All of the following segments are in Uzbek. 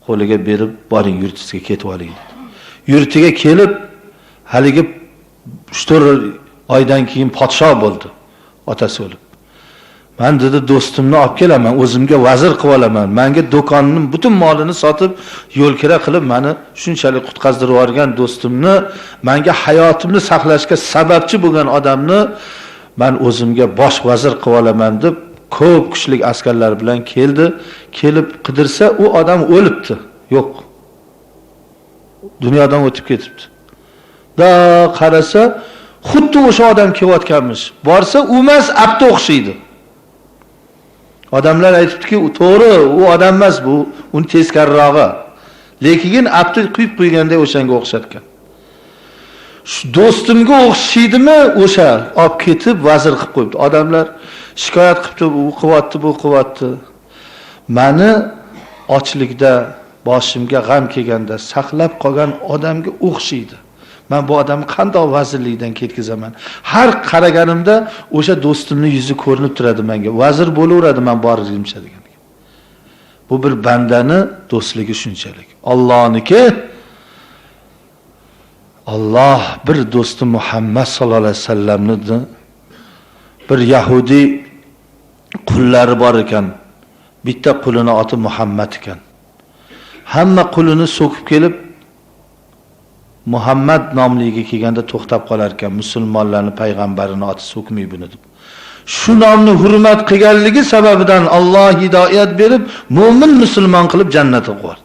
Qo'liga berib, boring yurtingizga ketib oling dedi. Yurtiga kelib, haligi 3-4 oydan keyin podsho bo'ldi, otasi o'lib. Men dedi, do'stimni olib kelaman, o'zimga vazir qilib olaman. Menga do'konning butun molini sotib, yo'lkira qilib meni shunchalik qutqazdirib yuborgan do'stimni, menga hayotimni saqlashga sababchi bo'lgan odamni men o'zimga bosh vazir qilib olaman deb ko'p kuchli askarlar bilan keldi. Kelib qidirsa, u odam o'libdi. Yo'q. Dunyodan o'tib ketibdi. Da qarasa, xuddi o'sha odam kelayotganmish. Borsa, u emas, abdi o'xshaydi. Odamlar aytibdiki, to'g'ri, u odam emas, bu uni teskarirog'i. Lekin abdi quyib qo'yganday o'shanga o'xshatgan. Shu do'stimga o'xshaydimi, o'sha olib ketib vazir qilib qo'yibdi. Odamlar shikoyat qilibdi, u qilyapti, bu qilyapti. Meni ochlikda boshimga g'am kelganda saqlab qolgan odamga o'xshaydi. Men bu odamni qanday vazirlikdan ketkizaman? Har qaraganimda o'sha do'stimning yuzi ko'rinib turadi menga. Vazir bo'laveradi men borgunimcha degan. Bu bir bandani do'stligi shunchalik. Allohniki, Alloh bir do'sti Muhammad sallallohu alayhi vasallamni bir yahudi qullari bor ekan. Bitta qulini oti Muhammad ekan. Hamma qulini so'kib kelib Muhammad nomligiga kelganda to'xtab qolar ekan, musulmonlarning payg'ambarini oti so'kmay buni deb. Shu nomni hurmat qilganligi sababidan Alloh hidoyat berib, mo'min musulmon qilib jannatga qo'ydi.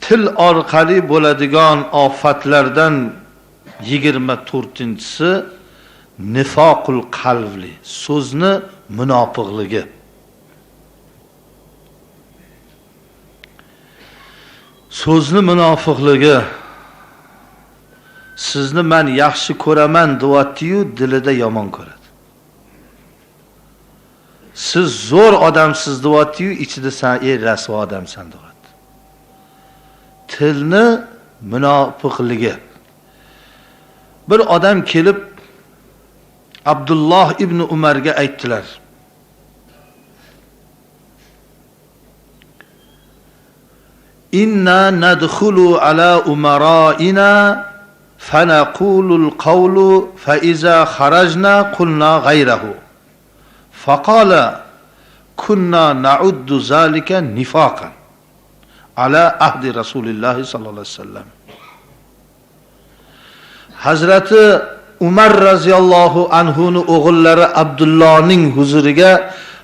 Til orqali bo'ladigan ofatlardan 24-inchisi nifoqul qalbli, so'zni munofiqligi. So'zni munofiqligi. Sizni men yaxshi ko'raman deyapti-yu, dilida yomon ko'radi. Siz zo'r odamsiz deyapti-yu, ichida sen ey rasvo odamsan deyapti. Tilni munofiqligi. Bir odam kelib Abdulloh ibn Umarga aytdilar. Inna nadkhulu ala umaraina fanaqulul qawlu fa iza kharajna qulna ghayrahu. Faqala kunna na'uddu zalika nifaqan ala ahdi Rasulillah sallallohu alayhi vasallam. Hazrati Umar radhiyallohu anhu ni o'g'illari Abdullohning huzuriga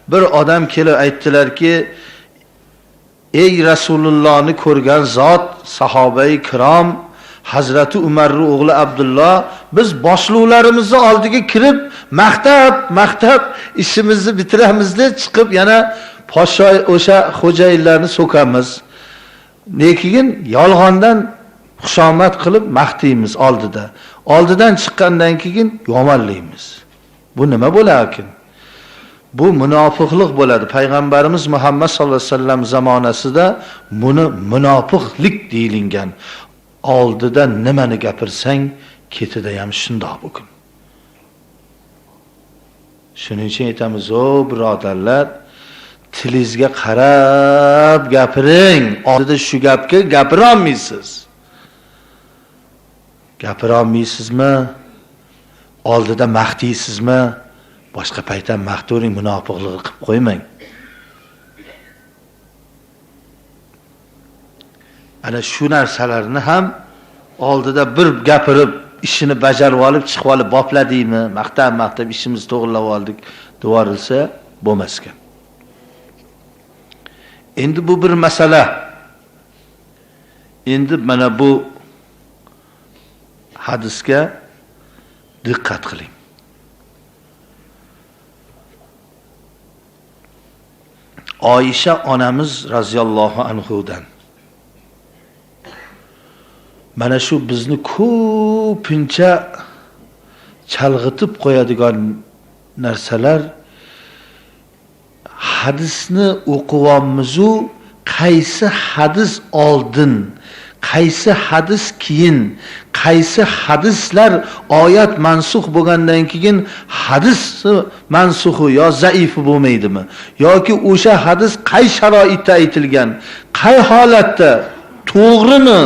bir odam kelib aytdilarki, ey Rasulullohni ko'rgan zot, sahobai kirom, Hazrati Umarning o'g'li Abdulloh, biz boshliqlarimizni oldiga kirib maqtab, maqtab ishimizni bitiramiz deb chiqib yana podsho o'sha xo'jayinlarni so'kamiz. Lekin yolg'ondan xushomad qilib maqtaymiz oldida. Oldidan chiqqandan keyin yomonlaymiz. Bu nima bo'larkin? Bu munofiqlik bo'ladi. Payg'ambarimiz Muhammad sallallohu alayhi vasallam zamonasida buni munofiqlik deyilgan. Oldida nimani gapirsang, ketida ham shundoq bo'kin. Shuning uchun aytamiz, o birodarlar, tilingizga qarab gapiring. Oldida shu gapga gapira olmaysiz. Gapira olmaysizmi? Oldida maqtaysizmi? Boshqa paytda maqtavering, munofiqlik qilib qo'ymang. Ana shu narsalarni ham oldida bir gapirib, ishini bajarib olib, chiqib olib bopladingmi, maqtab maqtab ishimizni to'g'rilab oldik devorilsa bo'lmas ekan. Endi bu bir masala. Endi mana bu hadisga diqqat qiling. Oyisha onamiz radhiyallohu anhudan mana shu bizni ko'pincha chalg'itib qo'yadigan narsalar, hadisni o'qiyapmiz-u, qaysi hadis oldin, Qaysi hadis keyin, qaysi hadislar oyat mansux bo'lgandan keyin hadis mansuxi yo zaifi bo'lmaydimi? Yoki o'sha hadis qay sharoitda aytilgan, qay holatda to'g'rimi,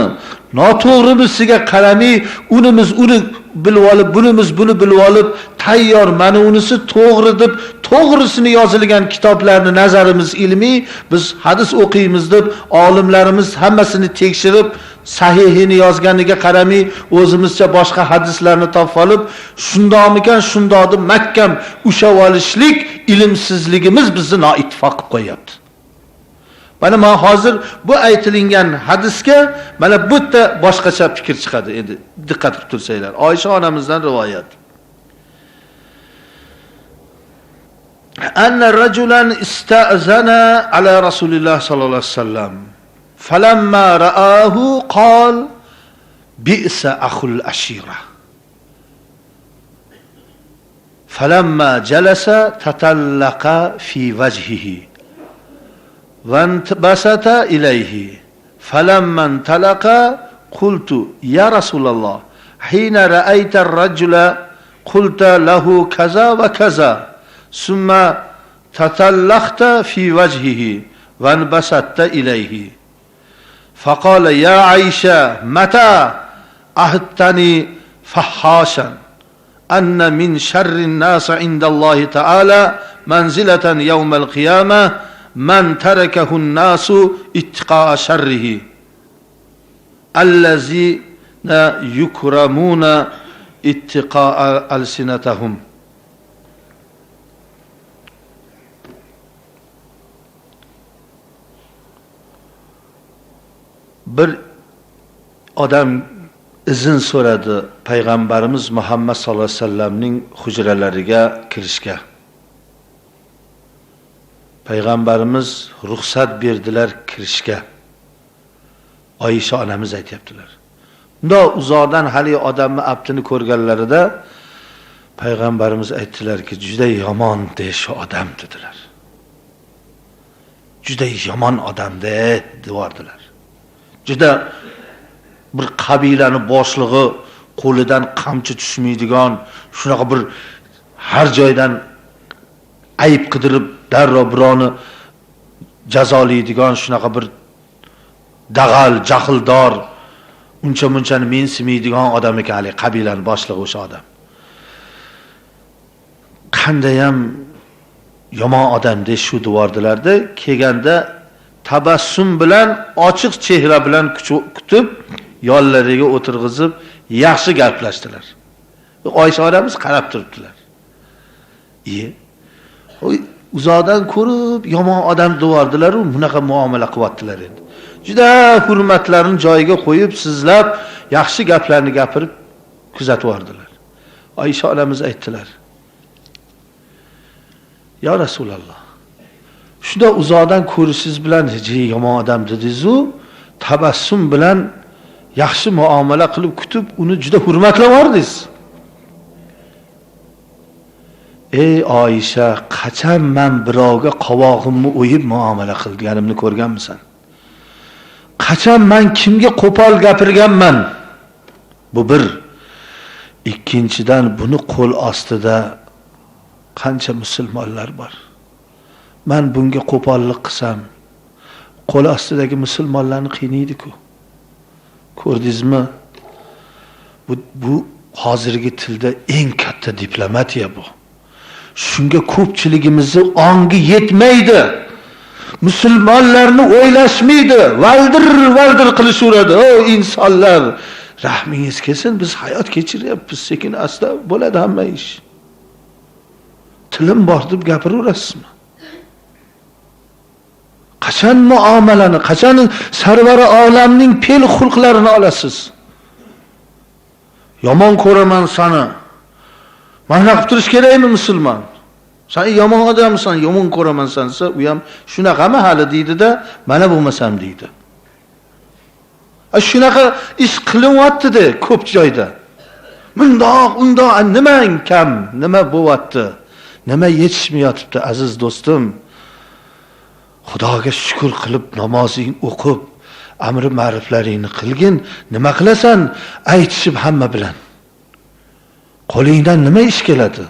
noto'g'rimisiga qaramay, unimiz uni bilib olib, bunimiz buni bilib olib, tayyor mana unisi to'g'ri deb to'g'risini yozilgan kitoblarni nazarimiz ilmiy, biz hadis o'qiymiz deb olimlarimiz hammasini tekshirib, sahihini yozganiga qaramay, o'zimizcha boshqa hadislarni topib olib, shundoqmikan, shundoq deb mahkam ushlab olishlik ilmsizligimiz bizni noittifoq qilib qo'yapti. Mana men hozir bu aytilingan hadisga mana bu yerda boshqacha fikr chiqadi. Endi diqqat qilib tursanglar. Oysha onamizdan rivoyat. Anna rajulan ista'zana ala Rasulillah sallallohu alayhi vasallam. Falamma ra'ahu qol bi'sa akhul ashira. Falamma jalasa tatallaqa fi wajhihi. وانبسط إليه فلما انطلق قلت يا رسول الله حين رأيت الرجل قلت له كذا وكذا ثم تطلقت في وجهه وانبسطت إليه فقال يا عائشة متى أهدتني فحاشا أن من شر الناس عند الله تعالى منزلة يوم القيامة من تركه الناس اتقاء شره الذين يكرمون اتقاء ألسنتهم. Bir odam izin so'radi Payg'ambarimiz Muhammad sallallohu alayhi vasallamning hujralariga kirishga. Payg'ambarimiz ruxsat berdilar kirishga. Oysha onamiz aytayaptilar. Unda uzoqdan hali odamni abdini ko'rganlarida Payg'ambarimiz aytdilarki, juda yomon de shu odam dedilar. Juda yomon odam de devordilar. Juda bir qabilani boshlig'i, qo'lidan qamchi tushmaydigan, shunaqa bir har joydan ayb qidirib darrov birovni jazolaydigan shunaqa bir dag'al, jahldor, uncha munchani mensimaydigan odam ekan, hali qabilani boshlig'i o'sha odam. Qandayam yomon odam deb shu devordilarda, kelganda tabassum bilan, ochiq chehra bilan kutib, yonlariga o'tirg'izib, yaxshi gaplashdilar. Oysha onamiz qarab turibdilar. Uzoqdan ko'rib yomon odam devordilar u bunaqa muomala qilyaptilar endi. Juda hurmatlarini joyiga qo'yib, sizlab, yaxshi gaplarni gapirib kuzatib yubordilar. Oysha onamiz aytdilar: "Ya Rasululloh, shunda uzoqdan ko'rishingiz bilan yomon odam dedingiz-u, tabassum bilan yaxshi muomala qilib kutib, uni juda hurmatlab yubordingiz. Ey Oysha, qachon men birovga qovog'imni o'yib muomala qilganimni ko'rganmisan? Qachon men kimga qo'pol gapirganman? Bu bir. Ikkinchidan, buni qo'l ostida qancha musulmonlar bor. Men bunga qo'pollik qilsam, qo'l ostidagi musulmonlarni qiynaydi-ku. Ko'rdingizmi? Bu hozirgi tilda eng katta diplomatiya bu. Shunga ko'pchiligimizni ongi yetmaydi. Musulmonlarni o'ylashmaydi. Valdir valdir qilishaveradi. O insonlar, rahmingiz kelsin, biz hayot kechiryapmiz, sekin asta bo'ladi hamma ish. Tilim bor deb gapiraverasizmi? Qachon muomalani, qachon sarvari olamning fe'l xulqlarini olasiz? Yomon ko'raman seni. Mana qilib turish kerakmi musulmon? Sen yomon odamsan, yomon ko'raman san desa, u ham shunaqami hali deydi-da, mana bo'lmasam deydi. Shunaqa ish qilinyapti-da ko'p joyda. Bundoq, undoq, nimang kam, nima bo'lyapti? Nima yetishmayotibdi aziz do'stim? Xudoga shukr qilib namozing o'qib, Amri ma'riflaringni qilgin. Nima qilasan? Aytishib hamma bilan. Qo'lingdan nima ish keladi?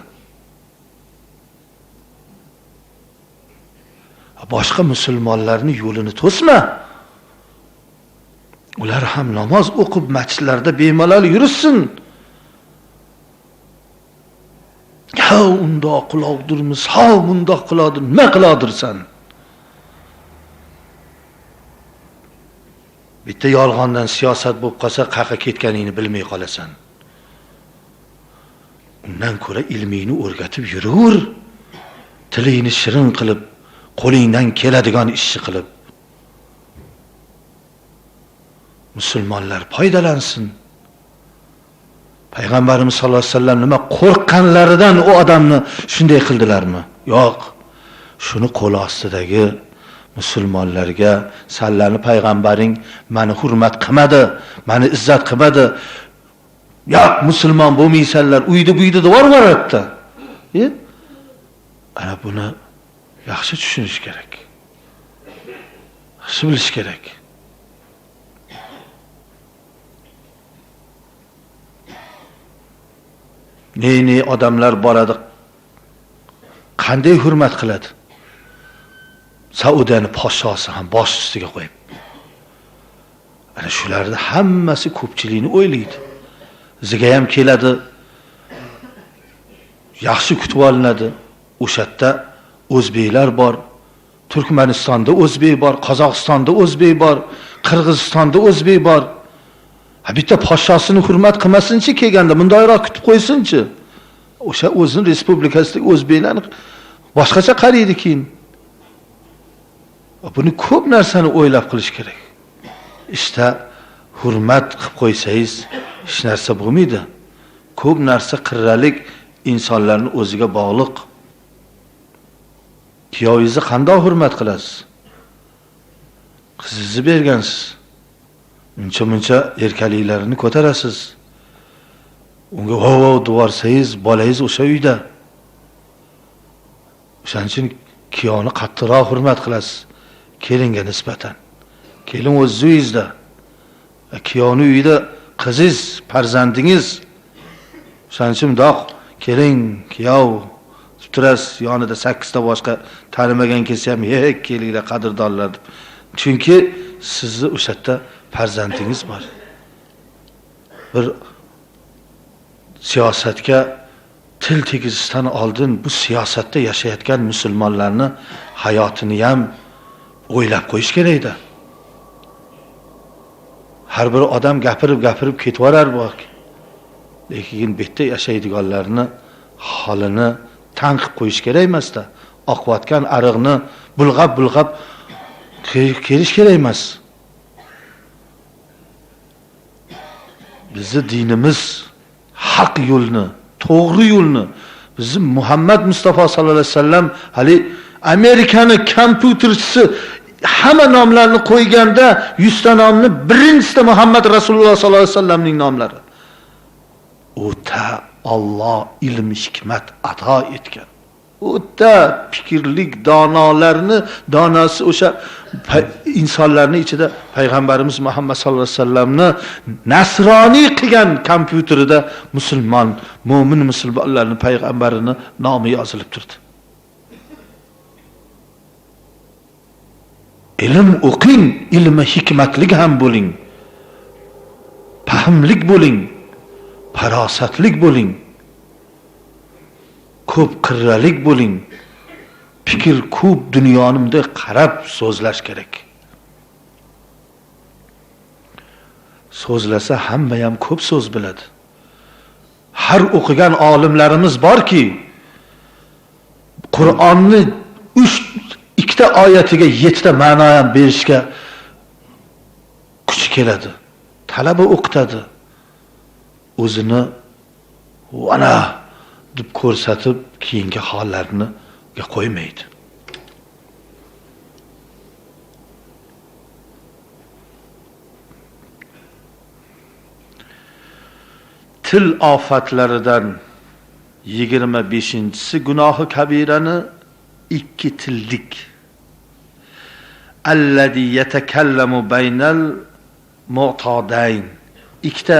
Boshqa musulmonlarning yo'lini to'sma. Ular ham namoz o'qib masjidlarda bemalol yursin. Ha undoq qilodirmiz, ha bundoq qilodir, nima qilodirsan? Bitta yolg'ondan siyosat bo'lib qolsa, qayerga ketganingni bilmay qolasan. Undan ko'ra ilmingni o'rgatib yuraver. Tilingni shirin qilib, qo'lingdan keladigan ishni qilib. Musulmonlar foydalansin. Payg'ambarimiz sollallohu alayhi vasallam nima qo'rqqanlaridan u odamni shunday qildilarmi? Yo'q. Shuni qo'l ostidagi musulmonlarga sallarni payg'ambaring meni hurmat qilmadi, meni izzat qilmadi. Yo'q, musulmon bo'lmaysanlar, uyda buyda deb yuboradi. Ana buni yaxshi tushunish kerak. Yaxshi bilish kerak. Ne odamlar boradi, qanday hurmat qiladi? Saudiyani podshosi ham bosh ustiga qo'yib. Ana shularni hammasi ko'pchilikni o'ylaydi. Ziga ham keladi, yaxshi kutib olinadi. O'sha yerda o'zbeklar bor, Turkmanistonda o'zbek bor, Qozog'istonda o'zbek bor, Qirg'izistonda o'zbek bor. Ha bitta podshosini hurmat qilmasinchi kelganda, bundoqroq kutib qo'ysinchi. O'sha o'zining respublikasidagi o'zbeklarni boshqacha qaraydi keyin. Buni ko'p narsani o'ylab qilish kerak. Ishda hurmat qilib qo'ysangiz hech narsa bo'lmaydi. Ko'p narsa qirralik insonlarning o'ziga bog'liq. Kuyovingizni qanday hurmat qilasiz? Qizingizni bergansiz. Uncha-muncha erkaliklarini ko'tarasiz. Unga hov-hov devorsangiz, bolangiz o'sha uyda. O'shaning uchun kuyovni qattiqroq hurmat qilasiz kelinga nisbatan. Kelin o'z uyingizda, kuyovni uyida qizingiz, farzandingiz. O'shaning uchun bundoq keling, kuyov deb turasiz, yonida 8 ta boshqa tanimagan kelsa ham, "Hey, kelinglar qadrdonlar" deb. Chunki sizni o'sha yerda farzandingiz bor. Bir siyosatga til tegizishdan oldin bu siyosatda yashayotgan musulmonlarni hayotini ham o'ylab qo'yish kerakda. Har bir odam gapirib-gapirib ketvorar bu. Lekin bu yerda yashaydiganlarni holini tanqib qo'yish kerak emasda. Oqayotgan ariqni bulg'ab-bulg'ab kelish kerak emas. Bizni dinimiz haq yo'lni, to'g'ri yo'lni, bizni Muhammad Mustafa sallallohu alayhi vasallam hali Amerikani kompyuterchisi hamma nomlarni qo'yganda 100 ta nomni birinchisida Muhammad Rasululloh sallallohu alayhi vasallamning nomlari. O'ta Alloh ilm hikmat ato etgan. O'ta fikrlik donolarni donosi o'sha insonlarning ichida payg'ambarimiz Muhammad sallallohu alayhi vasallamni nasroniy qilgan kompyuterida musulmon, mo'min musulmonlarning payg'ambarini nomi yozilib turdi. Ilm o'qing, ilmi hikmatlik ham bo'ling. Fahmlik bo'ling, farosatlik bo'ling. Ko'p qirralik bo'ling. Fikr ko'p dunyoni bunday qarab so'zlash kerak. So'zlasa hamma ham ko'p so'z biladi. Har o'qigan olimlarimiz borki, Qur'onni 3 ikkita oyatiga 7 ta ma'no ham berishga kuchi keladi. Talaba o'qitadi. O'zini ana deb ko'rsatib keyingi hollarni qo'ymaydi. Til ofatlaridan 25-si gunohi kabirani ikki tillik. Allazi yatakallamu baynal mu'tadayn. Ikkita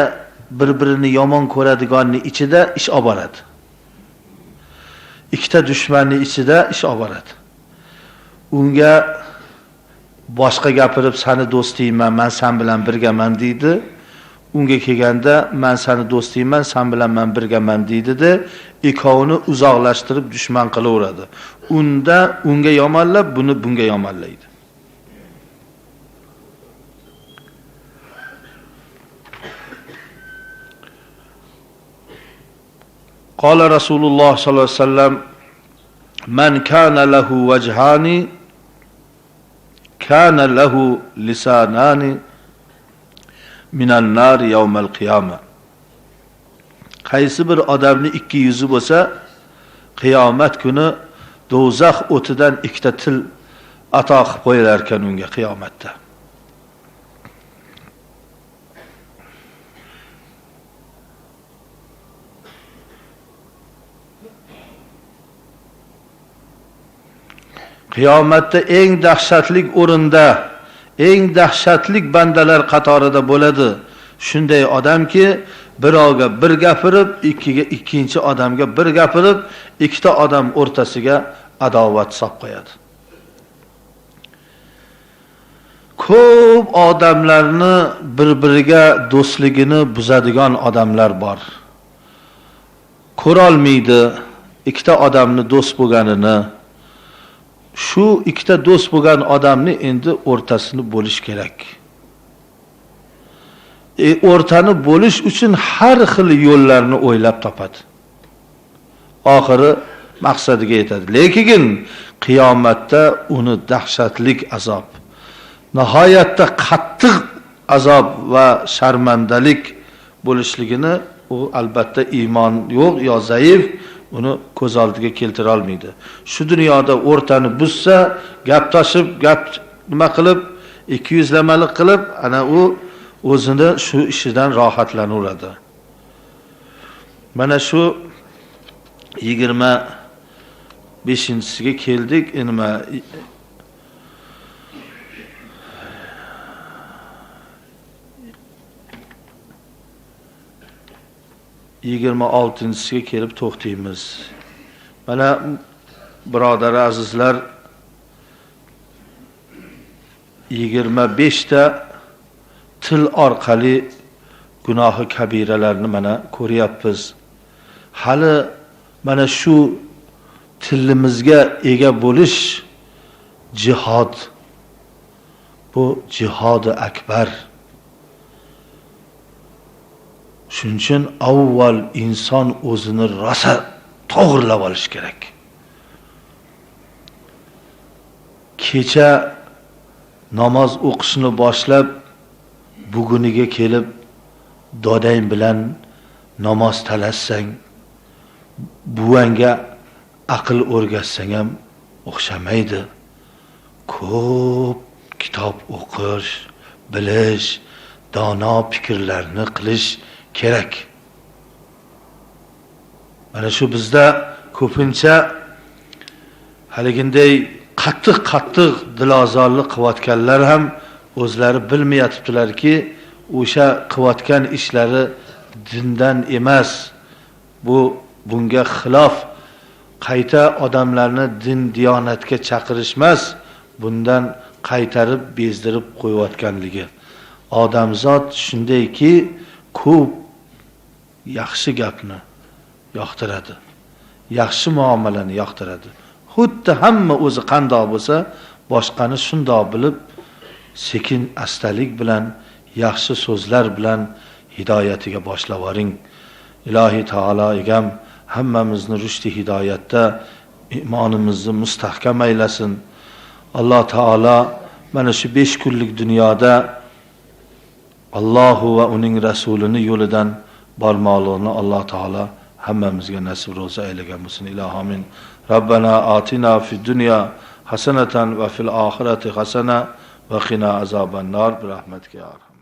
bir-birini yomon ko'radiganning ichida ish olib boradi. Ikkita dushmanning ichida ish olib boradi. Unga boshqa gapirib seni do'stingman, men sen bilan birgaman deydi. Unga kelganda men seni do'stingman, sen bilan men birgaman deydi-de, ikkovini uzoqlashtirib dushman qilaveradi. Unda unga yomonlab, buni bunga yomonlaydi. Qala Rasululloh sallallohu alayhi vasallam: "Man kana lahu wajhani kana lahu lisanani minan nar yawmal qiyamah." Qaysi bir odamning ikki yuzi bo'lsa, qiyomat kuni do'zax o'tidan ikkita til ato qilib qo'yilar ekan unga qiyomatda. Qiyomatda eng dahshatli o'rinda, eng dahshatli bandalar qatorida bo'ladi. Shunday odamki, birovga bir gapirib, ikkiga ikkinchi odamga bir gapirib, ikkita odam o'rtasiga adovat solib qo'yadi. Ko'p odamlarni bir-biriga do'stligini buzadigan odamlar bor. Ko'rolmaydi ikkita odamni do'st bo'lganini. Shu ikkita do'st bo'lgan odamni endi o'rtasini bo'lish kerak. O'rtani bo'lish uchun har xil yo'llarni o'ylab topadi. Oxiri maqsadiga yetadi. Lekin qiyomatda uni dahshatlik azob, nihoyatda qattiq azob va sharmandalik bo'lishligini u albatta iymon yo'q yo zaif uni ko'z oldiga keltira olmaydi. Shu dunyoda o'rtani buzsa, gap toshib, gap nima qilib, ikki yuzlamalik qilib, ana u o'zini shu ishidan rohatlanaveradi. Mana shu 25-siga keldik. Nima 26-siga kelib to'xtaymiz. Mana birodar azizlar, 25 ta til orqali gunohi kabiralarni mana ko'ryapmiz. Hali mana shu tilimizga ega bo'lish jihod. Bu jihodi akbar. Shuning uchun avval inson o'zini rosa to'g'rilab olish kerak. Kecha namoz o'qishni boshlab buguniga kelib dodang bilan namoz talashsang, buvangga aql o'rgatsang ham o'xshamaydi. Ko'p kitob o'qish, bilish, dono fikrlarni qilish kerak. Mana shu bizda ko'pincha haliginday qattiq-qattiq dilozorlik qilayotganlar ham o'zlari bilmayotibdilarki, o'sha qilayotgan ishlari dindan emas, bu bunga xilof, qayta odamlarni din diyonatga chaqirish emas, bundan qaytarib bezdirib qo'yayotganligi. Odamzod shundayki ko'p yaxshi gapni yoqtiradi, yaxshi muomalani yoqtiradi. Xuddi hamma o'zi qandoq bo'lsa, boshqani shundoq bilib, sekin astalik bilan, yaxshi so'zlar bilan hidoyatiga boshlab boring. Ilohiy taolo egam hammamizni rushdi hidoyatda iymonimizni mustahkam aylasin. Alloh taolo mana shu 5 kunlik dunyoda Allohu va uning rasulini yo'lidan bormoqlikni Alloh taolo hammamizga nasib ro'za aylagan bo'lsin. Ilohi amin. Rabbana atina fid dunya hasanatan va fil oxirati hasana va qina azoban nar bi rahmatika ya arhamar.